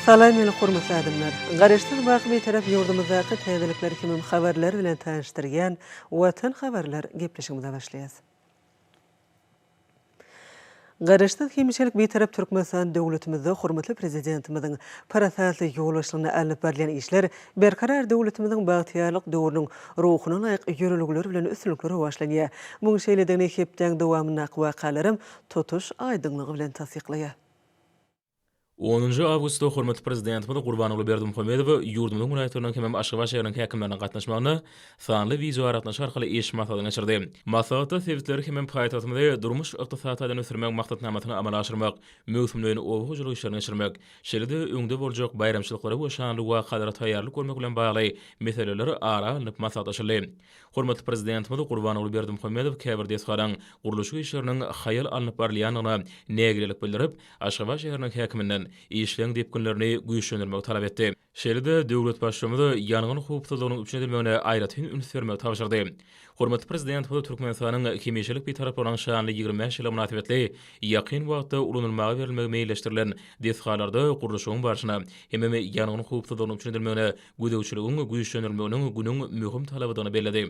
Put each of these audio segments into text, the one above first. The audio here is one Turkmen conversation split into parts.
Salam meni hormatly adamlar! Garaşsyz baky Bitarap ýurdumyzdaky täzelikler hemem habarlar bilen tanyşdyrýan Watan habarlar gepleşigimize başlaýas. Garaşsyz, hemişelik Bitarap Türkmenistan döwletimizde hormatly Prezidentimiziň parasatly ýolbaşçylygynda alnyp barylýan işler Berkarar döwletimiziň bagtyýarlyk döwrüniň ruhuna laýyk ýörelgeler bilen üstünlikli rowaçlanýar. Munuň şeýledigini hepdäň dowamyndaky wakalaram tutuş aýdyňlygy bilen tassyklaýar. Onunjy awgustda hormatly Prezidentimiz Gurbanguly Berdimuhamedow ýurdumyzyň welaýatlarynyň hemem Aşgabat şäheriniň häkimleriniň gatnaşmagynda sanly wideoaragatnaşyk arkaly iş maslahatyny geçirdi. Maslahatda sebitleri hemem paýtagtymyzy durmuş-ykdysady taýdan ösdürmegiň maksatnamasyny amala aşyrmak, möwsümleýin oba hojalyk işlerini geçirmek, şeýle-de öňde boljak baýramçylyklara we şanly wakalara taýýarlyk görmek bilen bagly meseleler ara alnyp maslahatlaşyldy. Hormatly Prezidentimiz Gurbanguly Berdimuhamedow käbir desgalaryň gurluşyk işleriniň haýal alnyp barylýandygyna nägilelik bildirip, Aşgabat şäheriniň häkiminden işleň depginlerini güýçlendirmegi talap etdi. Şeýle-de döwlet Baştutanymyz ýangyn howpsuzlygynyň üpjün edilmegine aýratyn üns bermegi tabşyrdy. Hormatly Prezidentimiz Türkmenistanyň hemişelik Bitaraplygynyň şanly 25 ýyllygy mynasybetli ýakyn wagtda ulanylmaga berilmegi meýilleşdirilen desgalarda gurluşygyň barşyna hemem ýangyn howpsuzlygynyň üpjün edilmegine gözegçiligiň güýçlendirilmeginiň günüň möhüm talabydygyny belledi.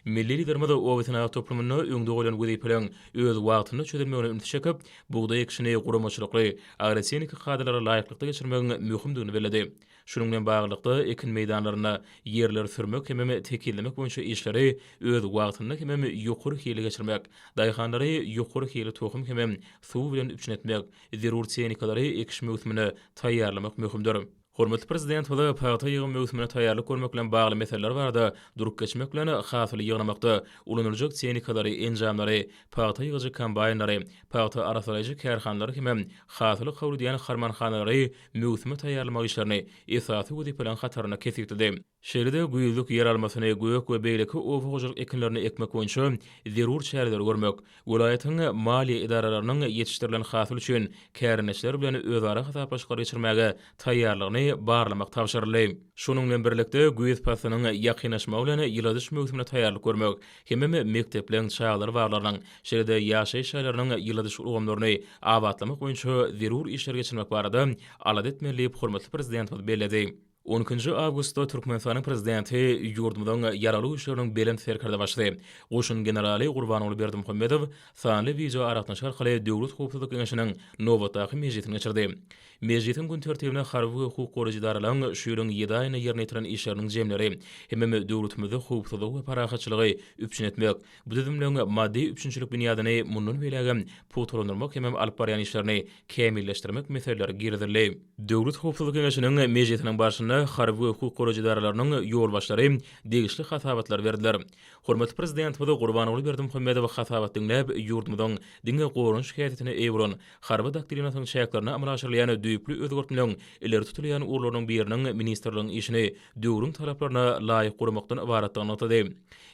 Milli Liderimiz oba senagat toplumynda öňde goýlan wezipeleriň öz wagtynda çözülmegine ünsi çekip, bugdaý ekişini guramaçylykly, agrotehniki kadalara laýyklykda geçirmegiň möhümdigini belledi. Şunuň bilen baglylykda, ekin meýdanlarynda ýerleri sürmek hemem tekizlemek boýunça işleri öz wagtynda hemem ýokary hilli geçirmek, daýhanlary ýokary hilli tohum hemem suw bilen üpjün etmek, zerur tehnikalary ekiş möwsümine taýýarlamak möhümdir. Hormatly Prezidentimize pagta ýygym möwsümine taýýarlyk görmek bilen bagly meseleler barada durup geçmek bilen, hasyly ýygnamakda ulanyljak tehnikalary, enjamlary, pagta ýygyjy kombaýnlary, pagta arassalaýjy kärhanalary hemem hasyly kabul edýän harmanhanalary möwsüme taýýarlamak işlerini esasy wezipeleriň hatarynda kesgitledi. Şeýle-de güýzlük ýeralmasyny, gök we beýleki oba hojalyk ekinlerini ekmek boýunça zerur çäreleri görmek, welaýatyň maliýe edaralarynyň ýetişdirilen hasyl üçin kärendeçiler bilen özara hasaplaşyklary geçirmäge taýýarlygyny barlamak tabşyryldy. Şunuň bilen birlikde, güýz paslynyň ýakynlaşmagy bilen ýyladyş möwsümine taýýarlyk görmek hemem mekdepleriň, çagalar baglarynyň, şeýle-de ýaşaýyş jaýlarynyň ýyladyş ulgamlaryny abatlamak boýunça zerur işleri geçirmek barada alada etmeli diýip, hormatly Prezidentimiz belledi. On ikinji awgustda Türkmenistanyň Prezidenti, ýurdumyzyň Ýaragly Güýçleriniň Belent Serkerdebaşysy, goşun generaly Gurbanguly Berdimuhamedow sanly wideoaragatnaşyk arkaly Döwlet howpsuzlyk geňeşiniň nobatdaky mejlisini geçirdi. Mejlisiň gün tertibine harby we hukuk goraýjy edaralaryň şu ýylyň ýedi aýynda ýerine ýetiren işleriniň jemleri hemem döwletimizde howpsuzlygy we parahatçylygy üpjün etmek, bu düzümleň maddy üpjünçilik binýadyny mundan beýlägem pugtalandyrmak hemem alyp barýan işlerini kämilleşdirmek meseleleri girizildi. Döwlet howpsuzlyk geňeşiniň mejlisiniň barşynda harby we hukuk goraýjy edaralarynyň ýolbaşçylary degişli hasabatlary berdiler. Hormatly Prezidentimiz Gurbanguly Berdimuhamedow hasabat diňläp, ýurdumyzyň diňe goranyş häsiýetine eýe bolan Harby doktrinasynyň çäklerinde amala aşyrylýan düýpli özgertmeleň ileri tutulýan ugurlarynyň biriniň ministrligiň işini döwrüň talaplaryna laýyk guramakdan ybaratdygyny nygtady.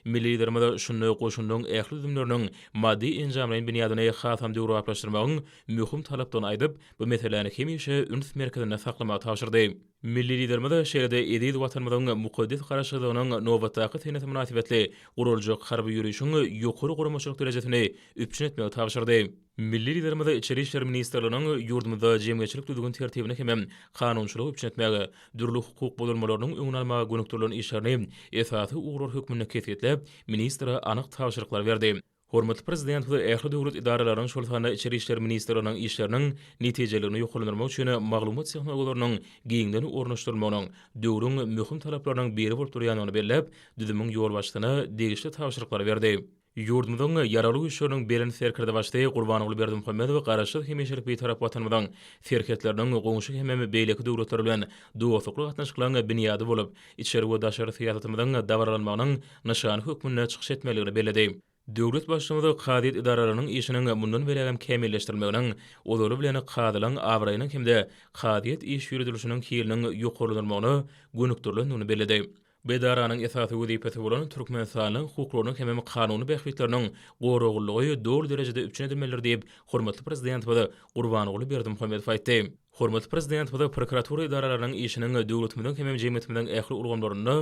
Milli Liderimiz şunda goşunyň ähli düzümleriniň maddy-enjamlaýyn binýadyny hasam döwrebaplaşdyrmagyň möhüm talapdygyny aýdyp, bu meseläni hemişe üns merkezinde saklamagy tabşyrdy. Milli Liderimiz şeýle-de eziz Watanymyzyň mukaddes Garaşsyzlygynyň nobatdaky senesi mynasybetli guraljak harby ýörişiň ýokary guramaçylyk derejesini üpjün etmegi tabşyrdy. Milli Liderimiz Içeri işler ministrliginiň ýurdumyzda jemgyýetçilik düzgün-tertibini hemem kanunçylygy üpjün etmäge, dürli hukuk bozulmalarynyň öňüni almaga gönükdirilen işlerini esasy ugurlar hökmünde kesgitläp, ministre anyk tabşyryklary berdi. Hormatly Prezidentimiz ähli döwlet edaralarynyň, şol sanda Içeri işler ministrliginiň işleriniň netijeliligini ýokarlandyrmak üçin maglumat tehnologiýalarynyň giňden ornaşdyrylmagynyň döwrüň möhüm talaplarynyň biri bolup durýandygyny belläp, düzümiň ýolbaşçysyna degişli tabşyryklary berdi. Ýurdumyzyň Ýaragly Güýçleriniň Belent Serkerdebaşysy Gurbanguly Berdimuhamedow Garaşsyz, hemişelik Bitarap Watanymyzyň serhetleriniň goňşy hemem beýleki döwletler bilen dostlukly gatnaşyklaryň binýady bolup, içeri we daşary syýasatymyzyň dabaralanmagynyň nyşany hökmünde çykyş etmelidigini belledi. Döwlet Baştutanymyz kazyýet edaralarynyň işiniň mundan beýlägem kämilleşdirilmeginiň, ozaly bilen, kazylaryň abraýynyň hem-de kazyýet iş ýöredilişiniň hiliniň ýokarlandyrylmagyna gönükdirilendigini belledi. Bu edaranyň esasy wezipesi bolan Türkmenistanyň hukuklarynyň hemem kanuny bähbitleriniň goraglylygy doly derejede üpjün edilmelidir diýip, hormatly Prezidentimiz Gurbanguly Berdimuhamedow aýtdy. Hormatly Prezidentimiz prokuratura edaralarynyň işiniň döwletimiziň hemem jemgyýetimiziň ähli ulgamlarynda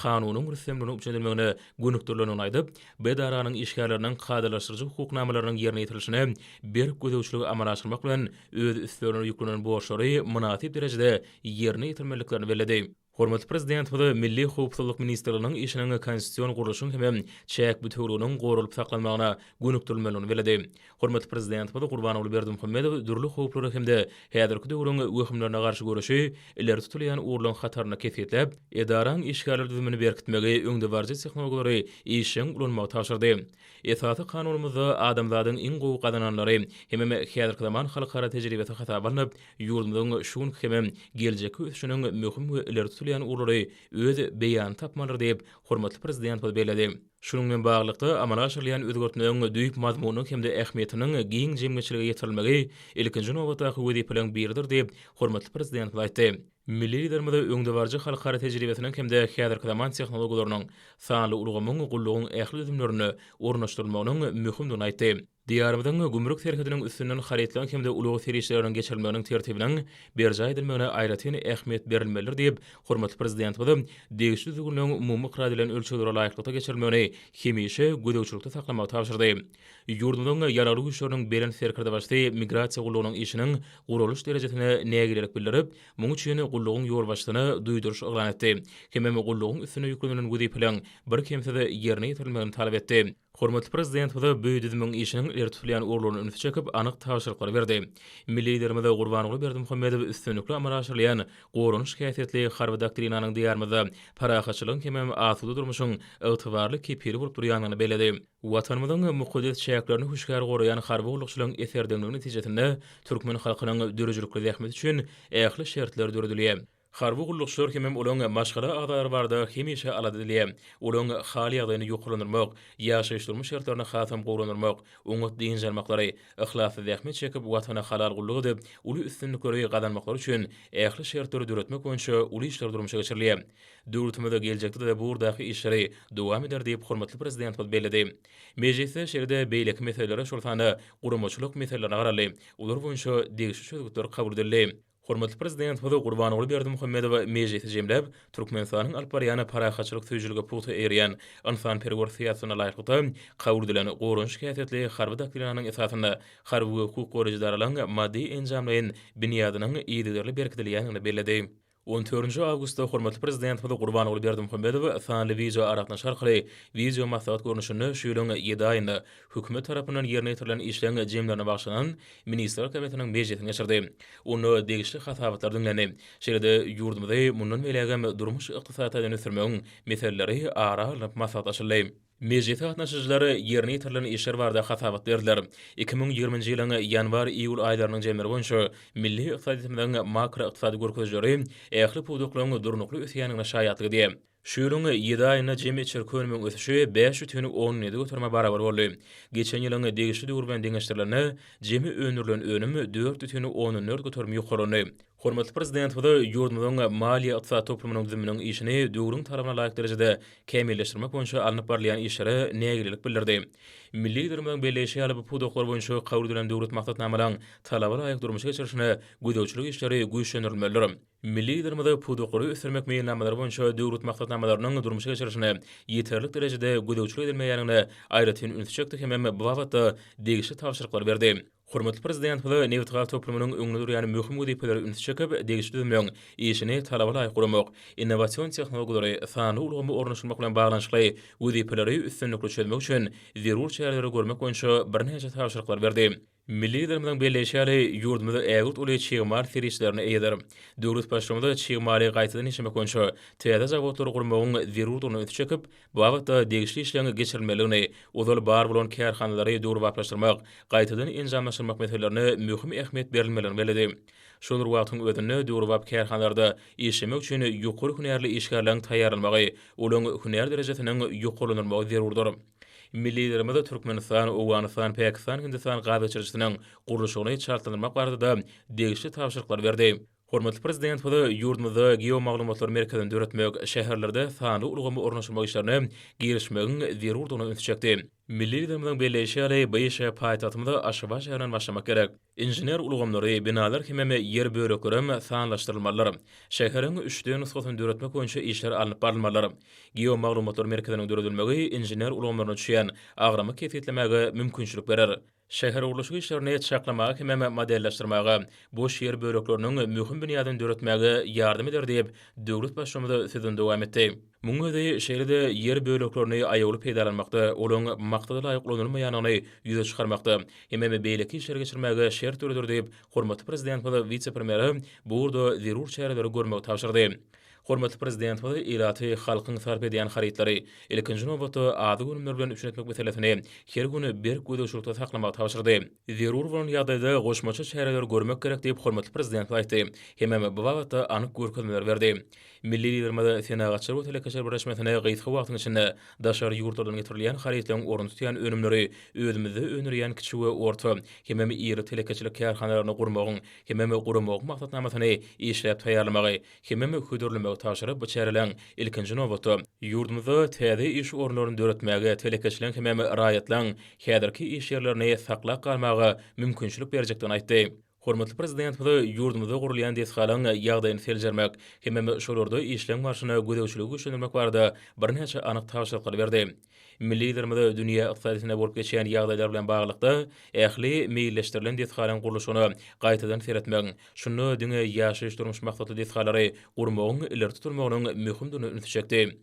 kanunyň rüstemliginiň üpjün edilmegine gönükdirilendigini aýdyp, bu edaranyň işgärleriniň kadalaşdyryjy hukuk namalarynyň ýerine ýetirilişine berk gözegçiligi amala aşyrmak bilen öz üstlerine ýüklenen borçlary mynasyp derejede ýerine ýetirmeliliklerini belledi. Hormatly Prezidentimiz Milli howpsuzlyk ministrliginiň işiniň konstitusion gurluşyň hem çäk bitewüliginiň goralyp saklanmagyna gönükdirilmelidigini belledi. Hormatly Prezidentimiz Gurbanguly Berdimuhamedow dürli howplara hem-de häzirki döwrüň wehimlerine garşy göreşi ileri tutulýan ugurlaryň hatarynda kesgitläp, edaraň işgärler düzümini berkitmegi, öňdebaryjy tehnologiýalary işjeň ulanmagy tabşyrdy. Esasy Kanunymyzda adamzadyň iň gowy gazananlary hemem häzirki zaman halkara tejribesi hasaba alnyp, ýurdumyzyň şu günki hemem geljekki ösüşiniň möhüm we ileri tutulýan ugurlary öz beýanyny tapmalydyr diýip, hormatly Prezidentimiz belledi. Şunuň bilen baglylykda, amala aşyrylýan özgertmegiň düýp mazmunynyň hem-de ähmiýetiniň giň jemgyýetçilige ýetirilmegi ilkinji nobatdaky wezipeleriň biridir diýip, hormatly Prezidentimiz aýtdy. Milli Liderimiz öňdebaryjy halkara tejribesiniň hem-de häzirki zaman tehnologiýalarynyň sanly ulgamyň gullugyň ähli düzümlerinde ornaşdyrylmagynyň möhümdigini aýtdy. Diýarymyzyň gümrük serhediniň üstünden harytlaryň hem-de ulag serişdeleriniň geçirilmeginiň tertibiniň berjaý edilmegine aýratyn ähmiýet berilmelidir diýip, hormatly Prezidentimiz degişli düzgünleriň umumy ykrar edilen ölçeglere laýyklykda geçirilmegini hemişe gözegçilikde saklamagy tabşyrdy. Ýurdumyzyň Ýaragly Güýçleriniň Belent Serkerdebaşysy migrasiýa gullugynyň işiniň guralyş derejesine nägilelik bildirip, muň üçin gullugyň ýolbaşçysyna duýduryş yglan etdi hemem gullugyň üstüne ýüklenilen wezipeleriň birkemsiz ýerine ýetirilmegini talap etdi. Hormatly Prezidentimiz bu düzümiň işiniň ileri tutulýan ugurlaryna ünsi çekip, anyk tabşyryklary berdi. Milli Liderimiz Gurbanguly Berdimuhamedow üstünlikli amala aşyrylýan goranyş häsiýetli Harby doktrinanyň Diýarymyzda parahatçylygyň hemem asuda durmuşyň ygtybarly kepili bolup durýandygyny belledi. Watanymyzyň mukaddes çäklerini hüşgär goraýan harby gullukçylaryň eserdeňligi netijesinde türkmen halkynyň döredijilikli zähmeti üçin ähli şertler döredilýär. Harby gullukçylar hemem olaryň maşgala agzalary barada hemişe alada edilýär. Olaryň hal-ýagdaýyny ýokarlandyrmak, ýaşaýyş-durmuş şertlerini hasam gowulandyrmak, oňat dynç almaklary, yhlasly zähmet çekip Watana halal gulluk edip, uly üstünlikleri gazanmaklary üçin ähli şertleri döretmek boýunça uly işler durmuşa geçirilýär. Döwletimiz geljekde-de bu ugurdaky işleri dowam eder diýip, hormatly Prezidentimiz belledi. Mejlisde şeýle-de beýleki meselelere, şol sanda guramaçylyk meselelerine garaldy. Olar boýunça degişli çözgütler kabul edildi. Hormatly Prezidentimiz Gurbanguly Berdimuhamedow mejlisi jemläp, Türkmenistanyň alyp barýan parahatçylyk söýüjilige pugta eýerýän ynsanperwer syýasatyna laýyklykda kabul edilen goranyş häsiýetli Harby doktrinanyň esasynda harby we hukuk goraýjy edaralaryň maddy-enjamlaýyn binýadynyň yzygiderli berkidilýändigini belledi. On dördünji awgustda hormatly Prezidentimiz Gurbanguly Berdimuhamedow sanly wideoaragatnaşyk arkaly wideomaslahat görnüşinde şu ýylyň ýedi aýynda Hökümet tarapyndan ýerine ýetirilen işleň jemlerine bagyşlanan Ministrler Kabinetiniň mejlisini geçirdi. Onda degişli hasabatlar diňlendi. Şeýle-de ýurdumyzy mundan beýlägem durmuş-ykdysady taýdan ösdürmegiň meseleleri ara alnyp maslahatlaşyldy. Mejlise gatnaşyjylar ýerine ýetirilen işler barada hasabat berdiler. 2020-nji ýylyň ýanwar-iýul aýlarynyň jemleri boýunça milli ykdysadyýetimiziň makroykdysady görkezijileri ähli pudaklaryň durnukly ösýändigine şaýatlyk edýär. Şu ýylyň ýedi aýynda jemi içerki önümiň ösüşi 5,7 göterime barabar boldy. Geçen ýylyň degişli döwri bilen deňeşdirilende, jemi öndürilen önüm 4,4 göterim ýokarlandy. Hormatly Prezidentimiz ýurdumyzyň maliýe-ykdysady toplumynyň düzüminiň işini döwrüň talabyna laýyk derejede kämilleşdirmek boýunça alnyp barylýan işlere nägilelik bildirdi. Milli Liderimiziň belleýşi ýaly, bu pudaklar boýunça kabul edilen döwlet maksatnamalaryň talaba laýyk durmuşa geçirilişine gözegçilik işleri güýçlendirilmelidir. Milli Liderimiz pudaklary ösdürmek meýilnamalary boýunça döwlet maksatnamalarynyň durmuşa geçirilişine ýeterlik derejede gözegçilik edilmeýändigine aýratyn ünsi çekdi hemem bu babatda degişli tabşyryklary berdi. Hormatly Prezidentimiz nebitgaz toplumynyň öňünde durýan möhüm wezipelere ünsi çekip, degişli düzümleriň işini talaba laýyk guramak, innowasion tehnologiýalary, sanly ulgamy ornaşdyrmak bilen baglanyşykly wezipeleri üstünlikli çözmek üçin zerur çäreleri görmek boýunça birnäçe tabşyryklary berdi. Milli Liderimiziň belleýşi ýaly, ýurdumyz ägirt uly çig mal serişdelerine eýedir. Döwlet Baştutanymyz çig maly gaýtadan işlemek boýunça täze zawodlary gurmagyň zerurdygyna ünsi çekip, Bu babatda degişli işleň geçirilmelidigini, ozal bar bolan kärhanalary döwrebaplaşdyrmak, gaýtadan enjamlaşdyrmak meselelerine möhüm ähmiýet berilmelidigini belledi. Şol bir wagtyň özünde döwrebap kärhanalarda işlemek üçin ýokary hünärli işgärleriň taýýarlanmagy, olaryň hünär derejesiniň ýokarlandyrylmagy zerurdyr. Milli Liderimiz Türkmenistan, Owganystan, Pakistan, Hindistan gaz geçirijisiniň gurluşygyny çaltlandyrmak barada-da degişli tabşyryklary berdi. Hormatly Prezidentimiz ýurdumyzda geomaglumatlar merkezini döretmek, şäherlerde sanly ulgamy ornaşdyrmak işlerine girişmegiň zerurdygyna ünsi çekdi. Milli Liderimiziň belleýşi ýaly, bu işe paýtagtymyz Aşgabat şäherinden başlamak gerek. Inžener ulgamlary, binalar hemem ýer böleklerem sanlaşdyrylmalydyr. Şäheriň üç D nusgasyny döretmek boýunça işler alnyp barylmalydyr. Geomaglumatlar merkeziniň döredilmegi inžener ulgamlaryna düşýän agramy kesgitlemäge mümkinçilik berer. Şähergurluşyk işlerini çaklamaga hemem modelleşdirmäge, boş ýer bölekleriniň möhüm binýadyny döretmäge ýardam eder diýip, döwlet Baştutanymyz sözüni dowam etdi. Munuň özi şeýle-de ýer böleklerini aýawly peýdalanmakda, olaryň maksada laýyk ulanylmaýandygyny ýüze çykarmakda hemem beýleki işleri geçirmäge şert döreder diýip, hormatly Prezidentimiz wise-premýere bu ugurda zerur çäreleri görmegi tabşyrdy. Hormatly Prezidentimiz ilaty halkyň sarp edýän harytlary, ilkinji nobatda, azyk önümleri bilen üpjün etmek meselesini her gün berk gözegçilikde saklamagy tabşyrdy. Zerur bolan ýagdaýda goşmaça çäreleri görmek gerek diýip, hormatly Prezidentimiz aýtdy hemem bu babatda anyk görkezmeleri berdi. Milli Liderimiz Senagatçylar we telekeçiler birleşmesine gysga wagtyň içinde daşary ýurtlardan getirilýän harytlaryň ornuny tutýan önümleri özümizde öndürýän kiçi we orta hemem iri telekeçilik kärhanalaryny gurmagyň hemem guramagyň maksatnamasyny işläp taýýarlamagy hemem hödürlemegi tabşyryp, bu çäreleň, ilkinji nobatda, ýurdumyzda täze iş orunlaryny döretmäge, telekeçileň hemem raýatlaň häzirki iş ýerlerini saklap galmaga mümkinçilik berjekdigini aýtdy. Hormatly Prezidentimiz ýurdumyzda gurulýan desgalaryň ýagdaýyny seljermek hemem şolarda işleň barşyna gözegçiligi güýçlendirmek barada birnäçe anyk tabşyryklary berdi. Milli Liderimiz dünýä ykdysadyýetinde bolup geçýän ýagdaýlar bilen baglylykda, ähli meýilleşdirilen desgalaryň gurluşygyna gaýtadan seretmegiň, şunda diňe ýaşaýyş-durmuş maksatly desgalary gurmagyň ileri tutulmagynyň möhümdigine ünsi çekdi.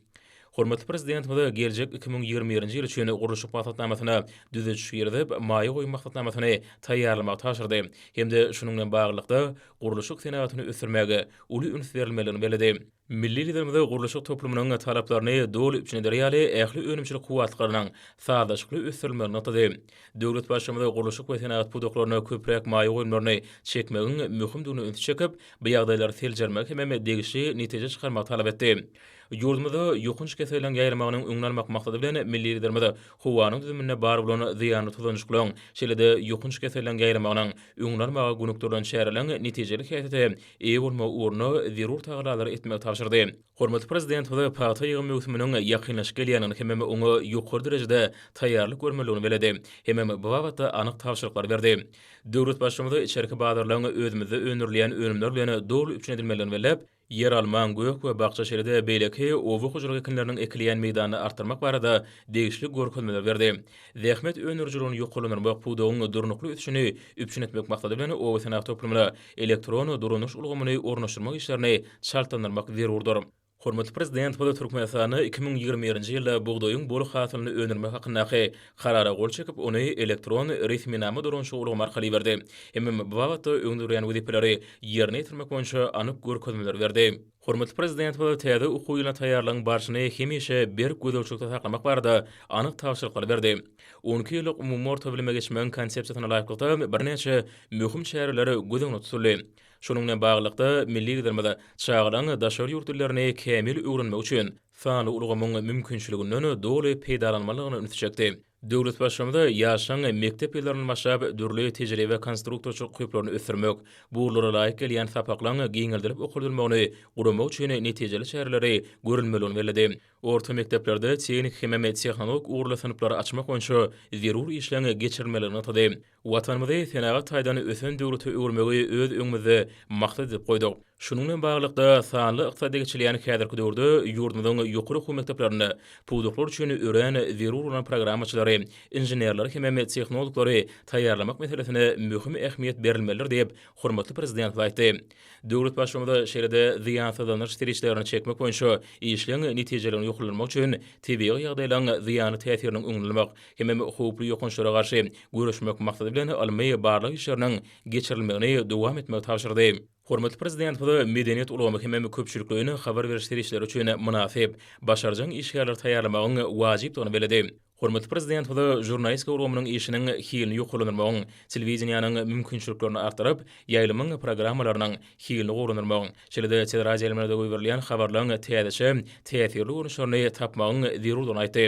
Hormatly Prezidentimiz geljek 2021-nji ýyl üçin gurluşyk maksatnamasyna düzediş girizip, maýa goýum maksatnamasyny taýýarlamagy tabşyrdy hem-de şunuň bilen baglylykda, gurluşyk senagatyny ösdürmäge uly üns berilmelidigini belledi. Milli Liderimiz gurluşyk toplumynyň talaplaryny doly üpjün eder ýaly ähli önümçilik kuwwatlyklarynyň sazlaşykly ösdürilmegini nygtady. Döwlet Baştutanymy gurluşyk we senagat pudaklaryna köpräk maýa goýumlaryny çekmegiň möhümdigine ünsi çekip, bu ýagdaýlary seljermegi hemem degişli netije çykarmagy talap etdi. Ýurdumyzda ýokanç keselleriň ýaýramagynyň öňüni almak maksady bilen milli Liderimiz howanyň düzüminde bar bolan zyýanly tozanjyklaryň, şeýle-de ýokanç keselleriň ýaýramagynyň öňüni almaga gönükdirilen çäreleriň netijeli häsiýete eýe bolmagy ugrunda zerur tagallalary etmegi tabşyrdy. Hormatly Prezidentimiz pagta ýygym möwsüminiň ýakynlaşyp gelýändigini hemem oňa ýokary derejede taýýarlyk görmelidigini belledi hemem bu babatda anyk tabşyryklary berdi. Döwlet Baştutanymy içerki bazarlaryň özümizde öndürilýän önümler bilen doly üpjün edilmelidigini belläp, Ýeralmaň, gök we bakja şeýle-de beýleki oba hojalyk ekinleriniň ekilýän meýdanyny artdyrmak barada degişli görkezmeler berdi. Zähmet öndürijiligini ýokarlandyrmak, pudagyň durnukly ösüşini üpjün etmek maksady bilen obasenagat toplumyna elektron dolanyş ulgamyny ornaşdyrmak işlerini çaltlandyrmak zerurdyr. Hormatly Prezidentimiz Türkmenistanda 2021-nji ýylda bugdaýyň bol hasylyny öndürmek hakyndaky Karara gol çekip, ony elektron resminama dolanyşygy ulgamy arkaly iberdi. Hemem bu babatda öňde durýan wezipeleri ýerine ýetirmek boýunça anyk görkezmeleri berdi. Hormatly Prezidentimiz täze okuw ýylyna taýýarlygyň barşyny hemişe berk gözegçilikde saklamak barada anyk tabşyryklary berdi. On iki ýyllyk umumy orta bilime geçmegiň Konsepsiýasyna laýyklykda birnäçe möhüm çäreler göz öňünde tutuldy. Şunuň bilen baglylykda, milli Liderimiz çagalaryň daşary ýurt dillerini kämil öwrenmegi üçin sanly ulgamyň mümkinçiliginden doly peýdalanmalydygyna ünsi çekdi. Döwlet Baştutanymy ýaşlaryň mekdep ýyllaryndan başlap dürli tejribe-konstruktorçylyk ukyplaryny ösdürmek, bu ugurlara laýyk gelýän sapaklaryň giňeldilip okadylmagyny guramak üçin netijeli çäreleri görülmelidigini belledi. Orta mekdeplerde tehniki hemem tehnologik ugurly synplary açmak boýunça zerur işleň geçirilmelidigini nygtady. Watanymyzy senagat taýdan ösen döwlete öwürmegi öz öňümizde maksat edip goýduk. Şunuň bilen baglylykda, sanly ykdysadyýete geçilýän häzirki döwürde ýurdumyzyň ýokary okuw mekdeplerinde pudaklar üçin örän zerur bolan programmaçylary, inženerleri hemem tehnologlary taýýarlamak meselesine möhüm ähmiýet berilmelidir diýip, hormatly Prezidentimiz aýtdy. Döwlet Baştutanymy şeýle-de zyýansyzlandyryş serişdelerini çekmek boýunça işleň netijeliligini ýokarlandyrmak üçin tebigy ýagdaýlaryň zyýanly täsiriniň öňüni almak hemem howply ýokançlara garşy göreşmek maksady bilen ylmy-barlag işleriniň geçirilmegini dowam etmegi tabşyrdy. Hormatly Prezidentimiz medeniýet ulgamy hemem köpçülikleýin habar beriş serişdeleri üçin mynasyp, başarjaň işgärleri taýýarlamagyň wajypdygyny belledi. Hormatly Prezidentimiz žurnalistika ulgamynyň işiniň hilini ýokarlandyrmagyň, telewideniýäniň mümkinçiliklerini artdyryp, ýaýlymyň programmalarynyň hilini gowulandyrmagyň, şeýle-de teleradioýaýlymlarda goýberilýän habarlaryň täzeçe, täsirli görnüşlerini tapmagyň zerurdygyny aýtdy.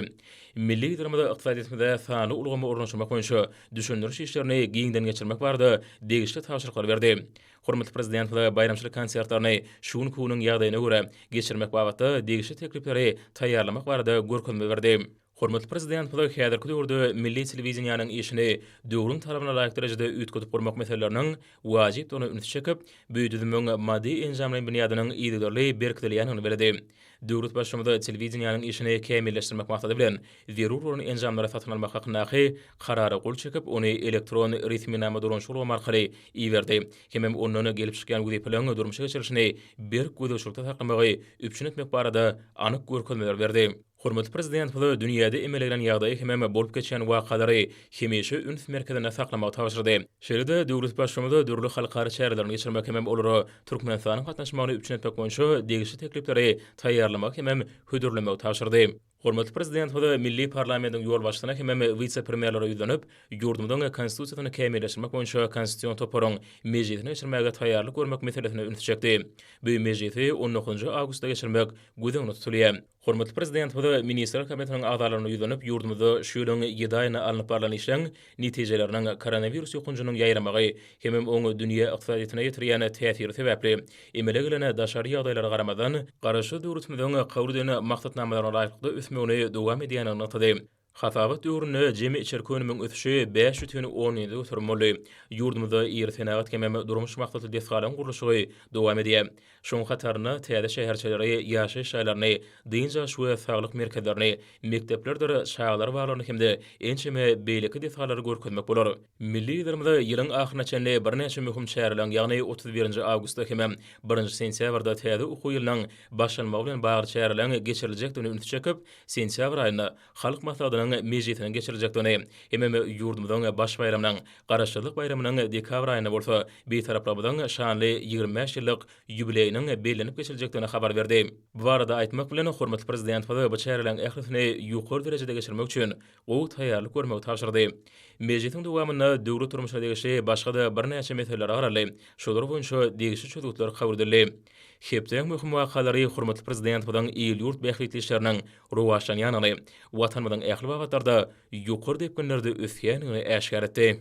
Milli Liderimiz ykdysadyýetimize sanly ulgamy ornaşdyrmak boýunça düşündiriş işlerini giňden geçirmek barada degişli tabşyryklary berdi. Hormatly Prezidentimiz baýramçylyk konsertlerini şu günki günüň ýagdaýyna görä geçirmek babatda degişli teklipleri taýýarlamak barada görkezme berdi. Hormatly Prezidentimiz häzirki döwürde milli telewideniýäniň işini döwrüň talabyna laýyk derejede üýtgedip gurmak meseleleriniň wajypdygyna ünsi çekip, bu düzümiň maddy-enjamlaýyn binýadynyň yzygiderli berkidilýändigini belledi. Döwlet Baştutanymy telewideniýäniň işini kämilleşdirmek maksady bilen, zerur bolan enjamlary satyn almak hakyndaky Karara gol çekip, ony elektron resminama dolanyşyk ulgamy arkaly iberdi hemem ondan gelip çykýan wezipeleriň durmuşa geçirilişini berk gözegçilikde saklamagy üpjün etmek barada anyk görkezmeleri berdi. Hormatly Prezidentimiz dünýäde emele gelen ýagdaýy hemem bolup geçýän wakalary hemişe üns merkezinde saklamagy tabşyrdy. Şeýle-de döwlet Baştutanymyz dürli halkara çärelerini geçirmek hemem olara Türkmenistanyň gatnaşmagyny üpjün etmek boýunça degişli teklipleri taýýarlamagy hemem hödürlemegi tabşyrdy. Hormatly Prezidentimiz milli parlamentiň ýolbaşçysyna hemem wise-premýerlere ýüzlenip, ýurdumyzyň Konstitusiýasyny kämilleşdirmek boýunça Konstitusion toparyň mejlisini geçirmäge taýýarlyk görmek meselesine ünsi çekdi. Bu mejlisi on dokuzynjy awgustda geçirmek göz öňünde tutulýar. Hormatly Prezidentimiz Ministrler Kabinetiniň agzalaryna ýüzlenip, ýurdumyzda şu ýylyň ýedi aýynda alnyp barlan işleň netijeleriniň koronawirus ýokanjynyň ýaýramagy hemem oň dünýä ykdysadyýetine ýetirýän täsiri sebäpli emele gelen daşary ýagdaýlara garamazdan, Garaşsyz döwletimiziň kabul eden maksatnamalaryna laýyklykda ösmegini dowam edýändigini nygtady. Hasabat döwründe jemi içerki önümiň ösüşi 5,17 göterim boldy. Ýurdumyzda iri senagat hemem durmuş maksatly desgalaryň gurluşygy dowam edýär. Şoň hatarynda täze şäherçeleri, ýaşaýyş jaýlaryny, dynç alyş we saglyk merkezlerini, mekdeplerdir çagalar baglaryny hem-de ençeme beýleki desgalary görkezmek bolar. Milli Liderimiz ýylyň ahyryna çenli birnäçe möhüm çäreleriň, ýagny 31 awgustda hemem birinji sentýabrda täze okuw ýylynyň başlanmagy bilen bagly çäreleriň geçiriljekdigine ünsi çekip, sentýabr aýynda Halk Maslahatynyň mejlisiniň geçiriljekdigini hemem ýurdumyzyň baş baýramynyň, Garaşsyzlyk baýramynyň dekabr aýynda bolsa Bitaraplygymyzyň şanly 25 ýyllyk ýubileýiniň bellenip geçiljekdigini habar berdi. Bu barada aýtmak bilen, hormatly Prezidentimiz bu çäreleriň ählisini ýokary derejede geçirmek üçin gowy taýýarlyk görmegi tabşyrdy. Mejlisiň dowamynda döwlet durmuşyna degişli başga-da birnäçe meseleler garaldy, şolar boýunça degişli çözgütler kabul edildi. Hepdäň möhüm wakalary hormatly Prezidentimiziň il-ýurt bähbitli işleriniň rowaçlanýandygyny, Watanymyzyň ähli babatlarda ýokary depginlerde ösýändigini äşgär etdi.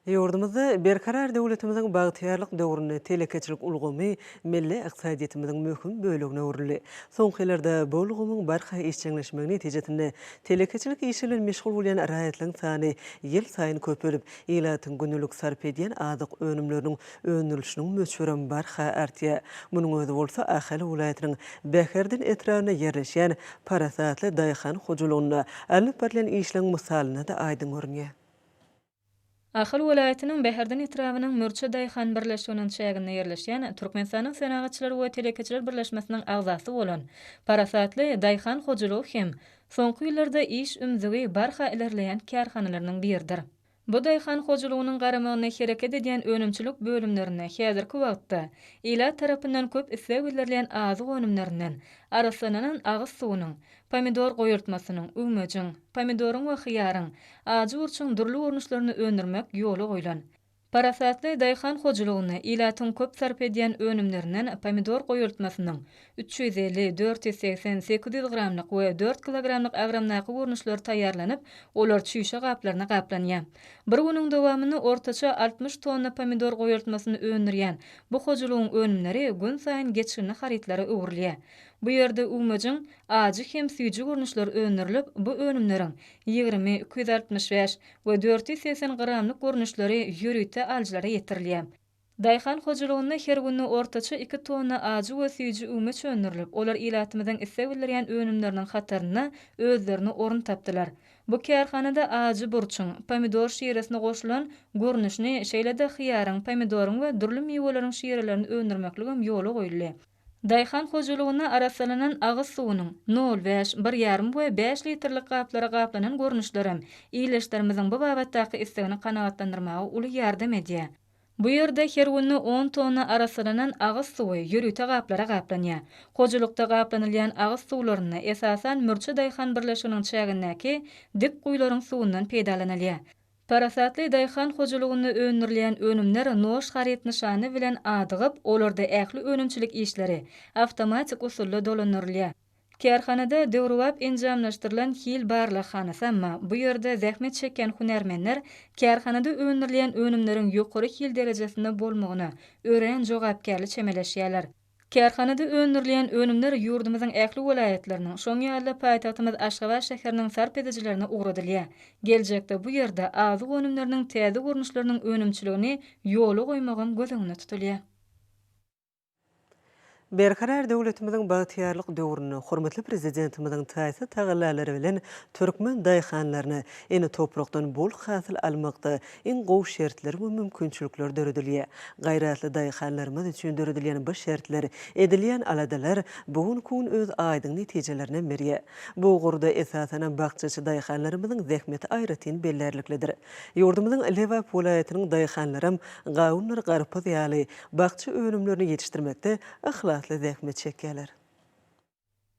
Ýurdumyzda Berkarar döwletimiziň bagtyýarlyk döwründe telekeçilik ulgamy milli ykdysadyýetimiziň möhüm bölegine öwrüldi. Soňky ýyllarda bu ulgamyň barha işjeňleşmegi netijesinde telekeçilik işi bilen meşgul bolýan raýatlaryň sany ýylsaýyn köpelip, ilatyň gündelik sarp edýän azyk önümleriniň öndürilişiniň möçberem barha artýar. Munuň özi bolsa Ahal welaýatynyň Bäherden etrabynda ýerleşýän Parasatly daýhan hojalygynda alnyp barylýan işleň mysalynda-da aýdyň görünýär. Ahal welaýatynyň Bäherden etrabynyň Mürçe daýhan birleşiginiň çäginde ýerleşýän Türkmenistanyň Senagatçylar we telekeçiler birleşmesiniň agzasy bolan Parasatly daýhan hojalygy hem soňky ýyllarda iş ümzügi barha ilerleýän kärhanalarynyň biridir. Bu daýhan hojalygynyň garamagynda hereket edýän önümçilik bölümlerinde häzirki wagtda ilat tarapyndan köp isleg bildirilýän azyk önümlerinden, arassalanan agyz suwunyň, pomidor goýaltmasynyň, üwmejiň, pomidoryň we hyýaryň, ajy burçuň dürli görnüşlerini öndürmek ýola goýlan. Parasatly daýhan hojalygynda ilatyň köp sarp edýän önümlerinden pomidor goýaltmasynyň 350, 480, 800 gramlyk we dört kilogramlyk agramdaky görnüşleri taýýarlanyp, olar çüýşe gaplaryna gaplanýar. Bir günüň dowamynda ortaça 60 tonna pomidor goýaltmasyny öndürýän bu hojalygyň önümleri günsaýyn geçginli harytlara öwrülýär. Bu ýerde üwmejiň ajy hem süýji görnüşleri öndürilip, bu önümleriň 20, 265 we 480 gramlyk görnüşleri ýörite alyjylara ýetirilýär. Daýhan hojalygynda her günde ortaça iki tonna ajy we süýji üwmeç öndürilip, olar ilatymyzyň isleg bildirýän önümleriniň hatarynda özlerine orun tapdylar. Bu kärhanada ajy burçuň, pomidor şiresine goşulan görnüşini, şeýle-de hyýaryň, pomidoryň we dürli miweleriň şirelerini öndürmekligem ýola goýuldy. Daýhan hojalygynda arassalanan agyz suwunyň nol bäş, bir ýarym we bäş litrlik gaplara gaplanan görnüşlerem ildeşlerimiziň bu babatdaky islegini kanagatlandyrmaga uly ýardam edýär. Bu ýerde her günde on tonna arassalanan agyz suwy ýörite gaplara gaplanýar. Hojalykda gaplanylýan agyz suwlarynda, esasan, Mürçe daýhan birleşiginiň çägindäki dik guýularyň suwundan peýdalanylýar. Parasatly daýhan hojalygynda öndürilýän önümler Noş haryt nyşany bilen adygyp, olarda ähli önümçilik işleri awtomatik usulda dolandyrylýar. Kärhanada döwrebap enjamlaşdyrylan hil barlaghanasy amma bu ýerde zähmet çekýän hünärmenler kärhanada öndürilýän önümleriň ýokary hil derejesinde bolmagyna örän jogapkärli çemeleşýärler. Kärhanada öndürilýän önümler ýurdumyzyň ähli welaýatlarynyň, şoň ýaly-da paýtagtymyz Aşgabat şäheriniň sarp edijilerine ugradylýar. Geljekde bu ýerde azyk önümleriniň täze görnüşleriniň önümçiligini ýola goýmagam göz öňünde tutulýar. Berkarar döwletimiziň bagtyýarlyk döwründe hormatly Prezidentimiziň taýsyz tagallalary bilen türkmen daýhanlaryna ene toprakdan bol hasyl almakda iň gowy şertler we mümkinçilikler döredilýär. Gaýratly daýhanlarymyz üçin döredilýän bu şertler, edilýän aladalar bu günki gün öz aýdyň netijelerinem berýär. Bu ugurda esasanam bakjaçy daýhanlarymyzyň zähmeti aýratyn bellärliklidir. Ýurdumyzyň Lebap welaýatynyň daýhanlaram gawundyr garpyz ýaly bakja önümlerini ýetişdirmekde yhlasly zähmet çekýärler.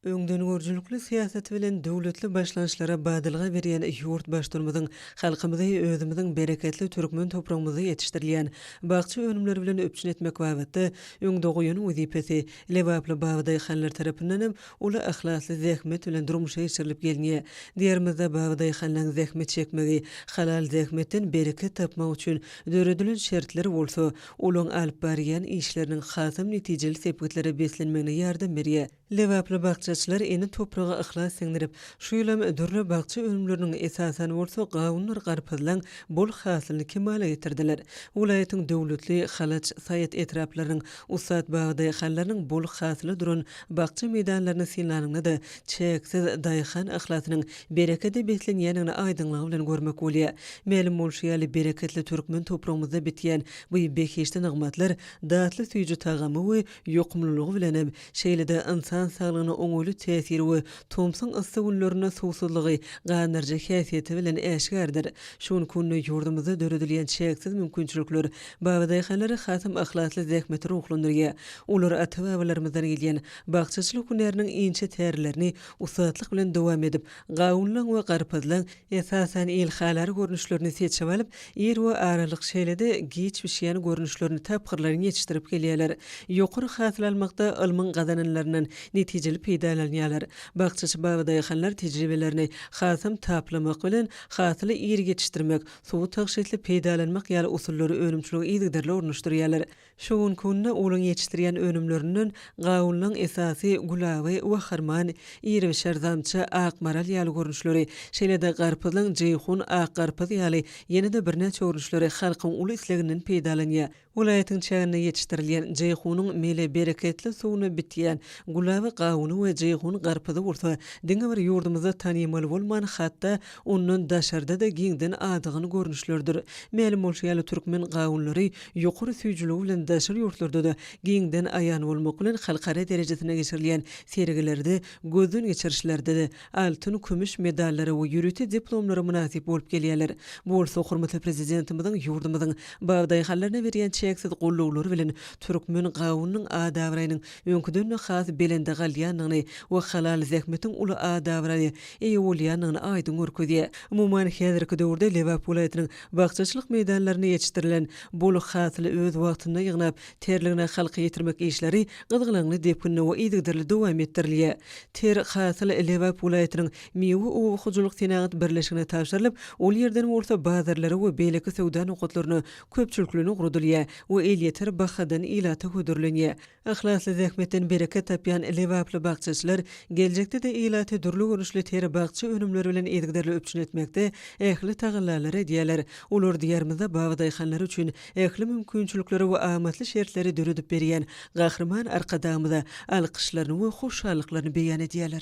Öňdengörüjilikli syýasaty bilen döwletli başlangyçlara badalga berýän ýurt Baştutanymyzyň halkymyzy özümiziň bereketli türkmen topragymyzda ýetişdirilýän bakja önümleri bilen üpjün etmek babatda öňde goýan wezipesi lebaply babadaýhanlar tarapyndan hem uly yhlasly zähmet bilen durmuşa geçirilip gelinýär. Diýarymyzda babadaýhanlaryň zähmet çekmegi, halal zähmetden bereket tapmagy üçin döredilen şertler bolsa, olaryň alyp barýan işleriniň hasam netijeli sepgitlere beslenmegine ýardam berýär. Lebaply bakjaçylar ene topraga yhlas siňdirip, şu ýylam dürli bakja önümleriniň, esasan bolsa, gawundyr garpyzlaň bol hasylyny kemala getirdiler. Welaýatyň Döwletli, Halaç, Saýat etraplarynyň ussat babadaýhanlarynyň bol hasyla duran bakja meýdanlaryny synlanyňda-da, çäksiz daýhan yhlasynyň berekede beslenýändigini aýdyňlygy bilen görmek bolýar. Mälim bolşy ýaly, bereketli türkmen topragymyzda bitýän bu behişdi nygmatlar datly süýji tagamy we ýokumlylygy bilenem, şeýle-de ynsan saglygyna oňaýly täsiri we tomsuň yssy günlerinde suwsuzlygy gandyryjy häsiýeti bilen äşgärdir. Şu günki günde ýurdumyzda döredilýän çäksiz mümkinçilikler babadaýhanlary hasam yhlasly zähmete ruhlandyrýar. Olar ata-babalarymyzdan gelýän bakjaçylyk hünäriniň inçe tärlerini ussatlyk bilen dowam edip, gawunlaň we garpyzlaň, esasan, ilhalar görnüşlerini seçip alyp, ir we aralyk, şeýle-de giç bişýän görnüşlerini tapgyrlaýyn ýetişdirip gelýärler. Ýokary hasyl almakda ylmyň gazananlaryndan netijeli peýdalanýarlar. Bakjaçy babadaýhanlar tejribelerini hasam taplamak bilen, hasyly ir ýetişdirmek, suwy tygşytly peýdalanmak ýaly usullary önümçilige yzygiderli ornaşdyrýarlar. Şu günki günde olaryň ýetişdirýän önümlerinden gawunlaryň esasy gülaby, waharman, iribişer zamça, ak maral ýaly görnüşleri, şeýle-de garpyzlaryň jeýhun, ak garpyz ýaly ýene-de birnäçe görnüşleri halkyň uly isleginden peýdalanýar. Welaýatyň çäginde ýetişdirilýän jeýhunyň mele bereketli suwuna bitýän gülaby gawuny we jeýhun garpyzy bolsa diňe bir ýurdumyzda tanymal bolman, hatda ondan daşarda-da giňden adygan görnüşlerdir. Mälim bolşy ýaly, türkmen gawunlary ýokary süýjüligi bilen daşary ýurtlarda-da giňden aýan bolmak bilen, halkara derejesinde geçirilýän sergilerde, gözden geçirişlerde-de altyn, kümüş medallara we ýörite diplomlara mynasyp bolup gelýärler. Bu bolsa hormatly Prezidentimiziň ýurdumyzyň babadaýhanlaryna berýän çäksiz gollawlary bilen türkmen gawunynyň at-abraýynyň öňküden-de has belende galýandygyny we halal zähmetiň uly at-abraýa eýe bolýandygyny aýdyň görkezýär. Umuman, häzirki döwürde Lebap welaýatynyň Bakjaçylyk meýdanlarynda ýetişdirilen bol hasyly öz wagtynda ýygnap, terligine halka ýetirmek işleri gyzgalaňly depginde we yzygiderli dowam etdirilýär. Ter hasyl Lebap welaýatynyň Miwe oba hojalyk senagat birleşigine tabşyrylyp, ol ýerden bolsa bazarlara we beýleki söwda nokatlaryna köpçülikleýin ugradylýar we elýeter bahadan ilata hödürlenýär. Yhlasly zähmetden bereket tapýan lebaply bakjaçylar geljekde-de ilaty dürli görnüşli ter bakja önümleri bilen yzygiderli üpjün etmekde ähli tagallalary edýärler. Olar Diýarymyzda babadaýhanlar üçin ähli mümkinçilikleri we amatly şertleri döredip berýän Gahryman Arkadagymyza alkyşlaryny we hoşallyklaryny beýan edýärler.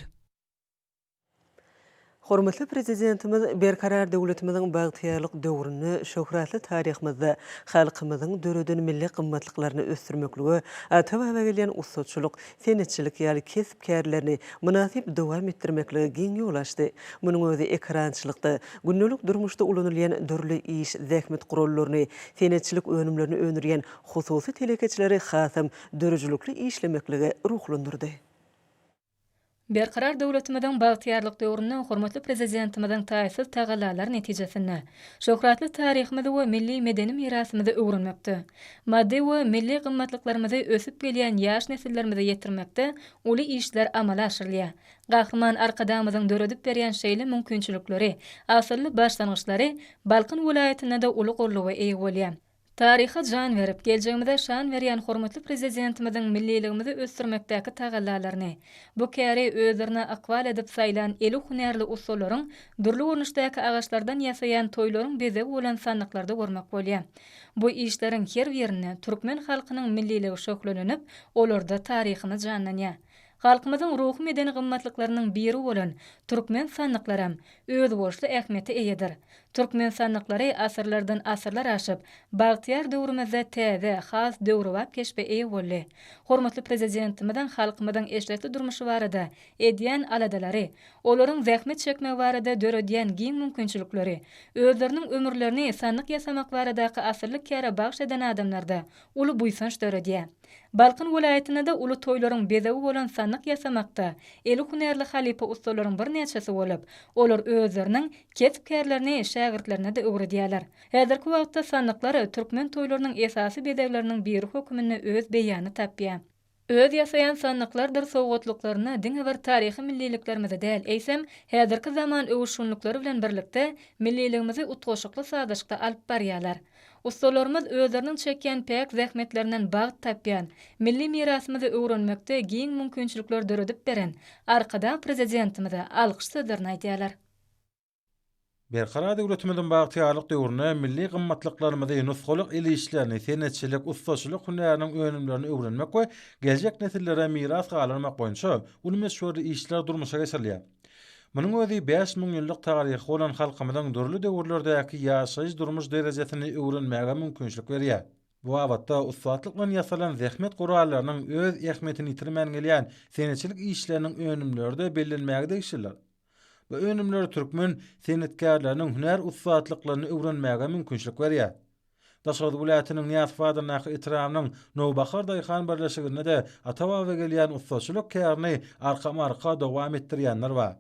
Hormatly Prezidentimiz Berkarar döwletimiziň bagtyýarlyk döwründe şöhratly taryhymyzda halkymyzyň döreden milli gymmatlyklaryny ösdürmeklige, ata-baba gelýän ussatçylyk, senetçilik ýaly kesp-kärlerini mynasyp dowam etdirmeklige giň ýol açdy. Munuň özi ekerançylykda, gündelik durmuşda ulanylýan dürli iş, zähmet gurallaryny, senetçilik önümlerini öndürýän hususy telekeçileri hasam döredijilikli işlemeklige ruhlandyrdy. Berkarar döwletimiziň bagtyýarlyk döwründe hormatly Prezidentimiziň taýsyz tagallalary netijesinde, şöhratly taryhymyzy we milli medeni mirasymyzy öwrenmekde, maddy we milli gymmatlyklarymyzy ösüp gelýän ýaş nesillerimize ýetirmekde uly işler amala aşyrylýar. Gahryman Arkadagymyzyň döredip berýän şeýle mümkinçilikleri, asylly başlangyçlary Balkan welaýatynda-da uly goldawa eýe bolýar. Taryha jan berip, geljegimize şan berýän hormatly Prezidentimiziň milliligimizi ösdürmekdäki tagallalaryny, bu käri özlerine ykbal edip saýlan eli hünärli ussalaryň dürli görnüşdäki agaçlardan ýasaýan toýlaryň bezegi bolan sandyklarda görmek bolýar. Bu işleriň her birinde türkmen halkynyň milliligi şöhlelenip, olarda taryhymyz janlanýar. Halkymyzyň ruhy-medeni gymmatlyklarynyň biri bolan türkmen sandyklaram özboluşly ähmiýete eýedir. Türkmen sandyklary asyrlardan asyrlar aşyp, bagtyýar döwrümizde täze, has döwrebap keşbe eýe boldy. Hormatly Prezidentimiziň halkymyzyň eşretli durmuşy barada edýän aladalary, olaryň zähmet çekmegi barada döredýän giň mümkinçilikleri özleriniň ömürlerini sandyk ýasamak baradaky asylly käre bagyş eden adamlarda uly buýsanç döredýär. Balkan welaýatynda-da uly toýlaryň bezegi bolan sandyk ýasamakda eli hünärli halypa ussalaryň birnäçesi bolup, olar özleriniň kesp-kärlerini şägirtlerine-de öwredýärler. Häzirki wagtda sandyklar türkmen toýlarynyň esasy bezegleriniň biri höküminde öz beýanyny tapýar. Öz ýasaýan sandyklardyr sowgatlyklaryna diňe bir taryhy milliliklerimizi däl, eýsem, häzirki zaman öwüşginlikleri bilen birlikde milliligimizi utgaşykly sazlaşykda alyp barýarlar. Ussalarymyz özleriniň çekýän päk zähmetlerinden bagt tapýan, milli mirasymyzy öwrenmekde giň mümkinçilikler döredip beren Arkadag Prezidentimize alkyş sözlerini aýdýarlar. Berkarar döwletimiziň bagtyýarlyk döwründe milli gymmatlyklarymyzy, nusgalyk el işlerini, senetçilik, ussaçylyk hünäriniň önümlerini öwrenmek we geljek nesillere miras galdyrmak boýunça uly möçberli işler durmuşa geçirilýär. Munuň özi 5000 ýyllyk taryhy bolan halkymyzyň dürli döwürlerdäki ýaşaýyş-durmuş derejesini öwrenmäge mümkinçilik berýär. Bu babatda ussatlyk bilen ýasalan zähmet gurallarynyň öz ähmiýetini ýitirmän gelýän senetçilik işleriniň önümleri-de bellenmäge degişlidir. Bu önümler türkmen senetkärleriniň hünär ussatlyklaryny öwrenmäge mümkinçilik berýär. Daşoguz welaýatynyň Nyýazow adyndaky etrabynyň Nowbahar daýhan birleşiginde-de ata-baba gelýän ussaçylyk kärini arkama-arka dowam etdirýänler bar.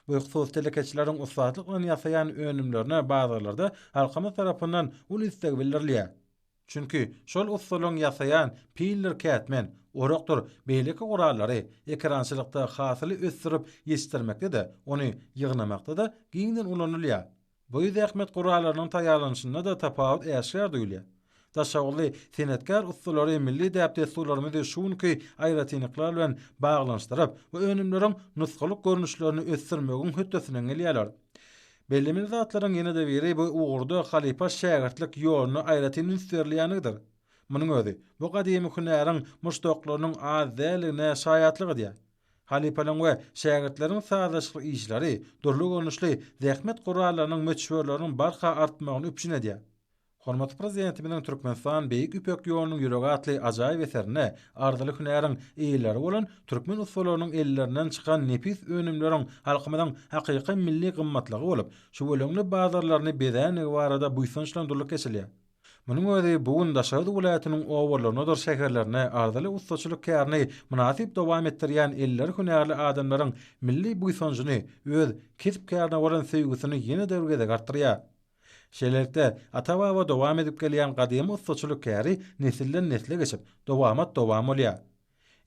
Bu hususy telekeçileriň ussatlyk bilen ýasaýan önümlerine bazarlarda halkymyz tarapyndan uly isleg bildirilýär. Çünki şol ussalaryň ýasaýan pildir kätmen, orakdyr beýleki gurallary ekerançylykda hasyly ösdürip ýetişdirmekde-de, ony ýygnamakda-da giňden ulanylýar. Bu zähmet gurallarynyň taýýarlanyşynda-da tapawut äşgär duýulýar. Daşoguzly senetkär ussalary milli däp-dessurlarymyzy şu günki aýratynlyklar bilen baglanyşdyryp, bu önümleriň nusgalyk görnüşlerini ösdürmegiň hötdesinden gelýärler. Bellemeli zatlaryň ýene-de biri bu ugurda halypa-şägirtlik ýoluna aýratyn üns berilýänligidir. Munuň özi, bu gadymy hünäriň muşdaklarynyň az däldigine şaýatlyk edýär. Halypalaryň we şägirtleriň sazlaşykly işleri dürli görnüşli zähmet gurallarynyň möçberleriniň barha artmagyny üpjün edýär. Hormatly Prezidentimiziň Türkmenistan Beýik Ýüpek ýolunyň ýüregi atly ajaýyp eserinde arzyly hünäriň eýeleri bolan türkmen ussalarynyň ellerinden çykan nepis önümleriň halkymyzyň hakyky milli gymmatlygy bolup, şüweleňli bazarlaryny bezändigi barada buýsanç bilen durlup geçilýär. Munuň özi bu gün Daşoguz welaýatynyň obalaryndadyr şäherlerinde arzyly ussaçylyk kärini mynasyp dowam etdirýän elleri hünärli adamlaryň milli buýsanjyny, öz kesp-kärine bolan söýgüsini ýene-de bir gezek artdyrýar. Şeýlelikde, ata-baba dowam edip gelýän gadymy ussaçylyk käri nesilden-nesle geçip, dowamat-dowam bolýar.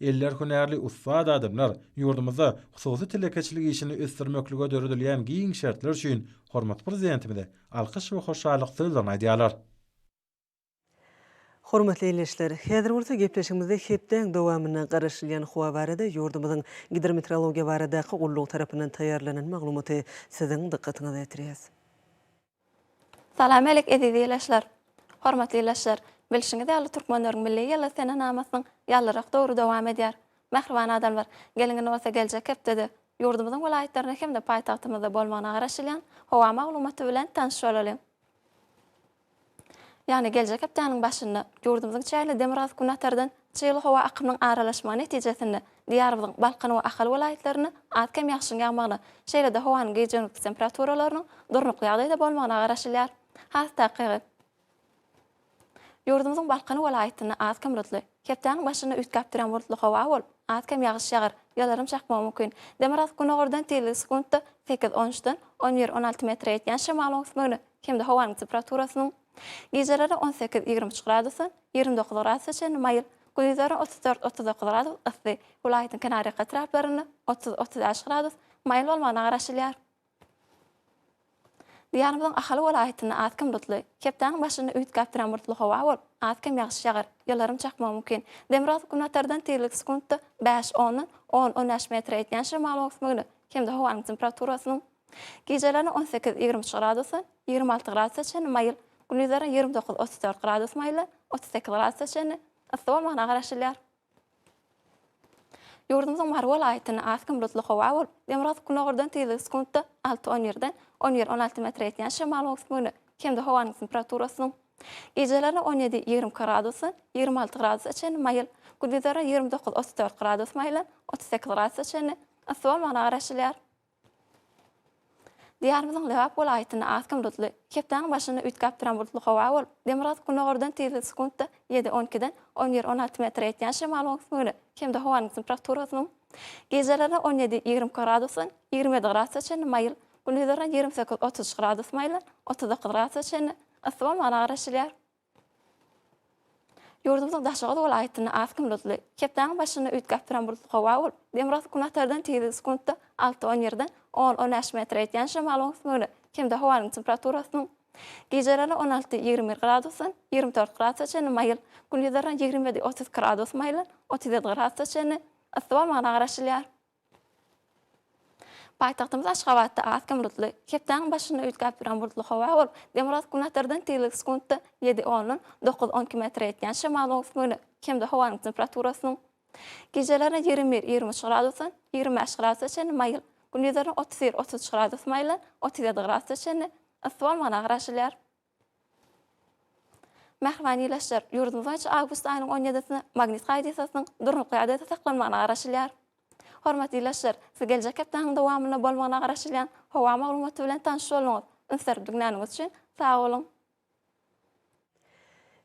Eller hünärli ussat adamlar ýurdumyzda hususy telekeçilik işini ösdürmeklige döredilýän giň şertler üçin hormatly Prezidentimize alkyş we hoşallyk sözlerini aýdýarlar. Hormatly ildeşler, häzir bolsa gepleşigimizde hepdäň dowamynda garaşylýan howa barada ýurdumyzyň Gidrometeorologiýa baradaky gullugy tarapyndan taýýarlanan maglumaty siziň dykgatyňyza ýetirýäs. Salam alik eziz ildeşler! Hormatly ildeşler, bilşiňiz ýaly türkmenleriň milli ýyly senenamasynyň ýalyrak döwri dowam edýär. Mähriban adamlar, geliň indi bolsa geljek hepdede. Ýurdumyzyň welaýatlarynda hem-de paýtagtymyzda bolmagyna garaşylýan howa maglumaty bilen tanyş bolalyň. Ýagny geljek hepdäniň başynda ýurdumyzyň çägine demirgazyk-günatardan çygly howa akymynyň aralaşmagy netijesinde Diýarymyzyň Balkan we Ahal welaýatlarynda az-kem ýagşyň ýagmagyna, şeýle-de howanyň gije-gündizki temperaturalarynyň durnukly ýagdaýda bolmagyna garaşylýar. Has takygy, Ýurdumyzyň Balkan welaýatynda az-kem bulutly, hepdäniň başynda üýtgäp durýan bulutly howa bolup, az-kem ýagyş ýagar, ýyldyrym çakmagy mümkin. Demirgazyk-günordan tizligi sekuntda sekiz, on üçden on bir, 16 metre ýetýän şemalyň öwüsmegine hem-de howanyň temperaturasynyň gijelerine 18, 23 gradusdan 29 gradusa çenli maýyl, gündizlerine 34, 39 gradus yssy, welaýatyň kenarýaka etraplarynda 30, 35 gradus maýyl bolmagyna garaşylýar. Diýarymyzyň Ahal welaýatynda az-kem bulutly, hepdäniň başynda üýtgäp durýan bulutly howa bolup, az-kem ýagyş ýagar, ýyldyrym çakmagy mümkin. Demirgazyk-günortadan tizligi sekuntda bäş, ondan on, on bäş metre ýetýän şemal öwüsmegine hem-de howanyň temperaturasynyň gijelerine 18, 23 gradusdan 26 gradusa çenli maýyl, gündizlerine 29, 34 gradus maýyldan 38 gradusa çenli yssy bolmagyna garaşylýar. Ýurdumyzyň Mary welaýatynda az-kem bulutly howa bolup, demirgazyk-günordan tizligi sekuntda alty, on birden on bir, 16 metre ýetýän şemalyň öwüsmegine hem-de howanyň temperaturasynyň gijelerine 17, 22 gradusdan 26 gradusa çenli maýyl, gündizlerine 29, 34 gradus maýyldan 38 gradusa çenli yssy bolmagyna garaşylýar. Diýarymyzyň Lebap welaýatynda az-kem bulutly, hepdäniň başynda üýtgäp duran bulutly howa bolup, demirgazyk-günordan tizligi sekuntda ýedi, on ikiden on bir, 16 metre ýetýän şemalyň öwüsmegine hem-de howanyň temperaturasynyň gijelerine 17, 22 gradusdan 27 gradusa çenli maýyl, gündizlerine 28, 33 gradus maýyldan 39 gradusa çenli yssy bolmagyna garaşylýar. Ýurdumyzyň Daşoguz welaýatynda az-kem bulutly, hepdäniň başynda üýtgäp duran bulutly howa bolup, demirgazyk-günortadan tizligi sekuntda alty, on birden on, on bäş metre ýetýän şemalyň öwüsmegine hem-de howanyň temperaturasynyň gijelerine 16, 21 gradusdan 24 gradusa çenli maýyl, gündizlerine 27, 32 gradus maýyldan 37 gradusa çenli yssy bolmagyna garaşylýar. Paýtagtymyz Aşgabatda az-kem bulutly, hepdäniň başynda üýtgäp duran bulutly howa bolup, demirgazyk-günortadan tizligi sekuntda ýedi, ondan dokuz, 12 metre ýetýän şemalyň öwüsmegine hem-de howanyň temperaturasynyň gijelerine 21, 23 gradusdan 25 gradusa çenli maýyl, gündizlerine 31, 33 gradus maýyldan 37 gradusa çenli yssy bolmagyna garaşylýar. Mähriban ildeşler, ýurdumyz boýunça awgust aýynyň on ýedisinde magnit hadysasynyň durnukly ýagdaýda saklanmagyna garaşylýar. Hormatly ildeşler, siz geljek hepdäniň dowamynda bolmagyna garaşylýan howa maglumaty bilen tanyş bolduňyz. Üns berip diňläniňiz üçin sag boluň!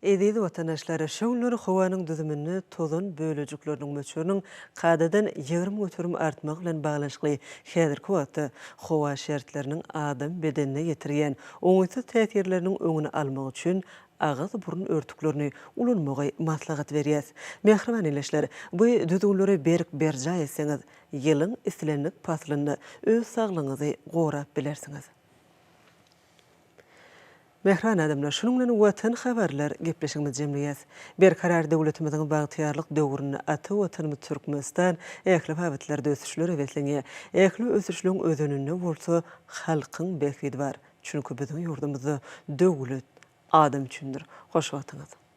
Eziz watandaşlar, şu günler howanyň düzüminde tozan bölejikleriniň möçberiniň kadadan 20% artmagy bilen baglanyşykly häzirki wagtda howa şertleriniň adam bedenine ýetirýän oňaýsyz täsirleriniň öňüni almak üçin agyz-burun örtüklerini ulanmagy maslahat berýäs. Mähriban ildeşler, bu düzgünleri berk berjaý etseňiz, ýylyň islendik paslynda öz saglygyňyzy gorap bilersiňiz. Mähriban adamlar, şunuň bilen Watan habarlar gepleşigimizi jemleýäs. Berkarar döwletimiziň bagtyýarlyk döwründe ata Watanymyz Türkmenistan ähli babatlarda ösüşlere beslenýär. Ähli ösüşleň özeninde bolsa halkyň bähbidi bar. Çünki biziň ýurdumyzda döwlet adam üçindir. Hoş wagtyňyz.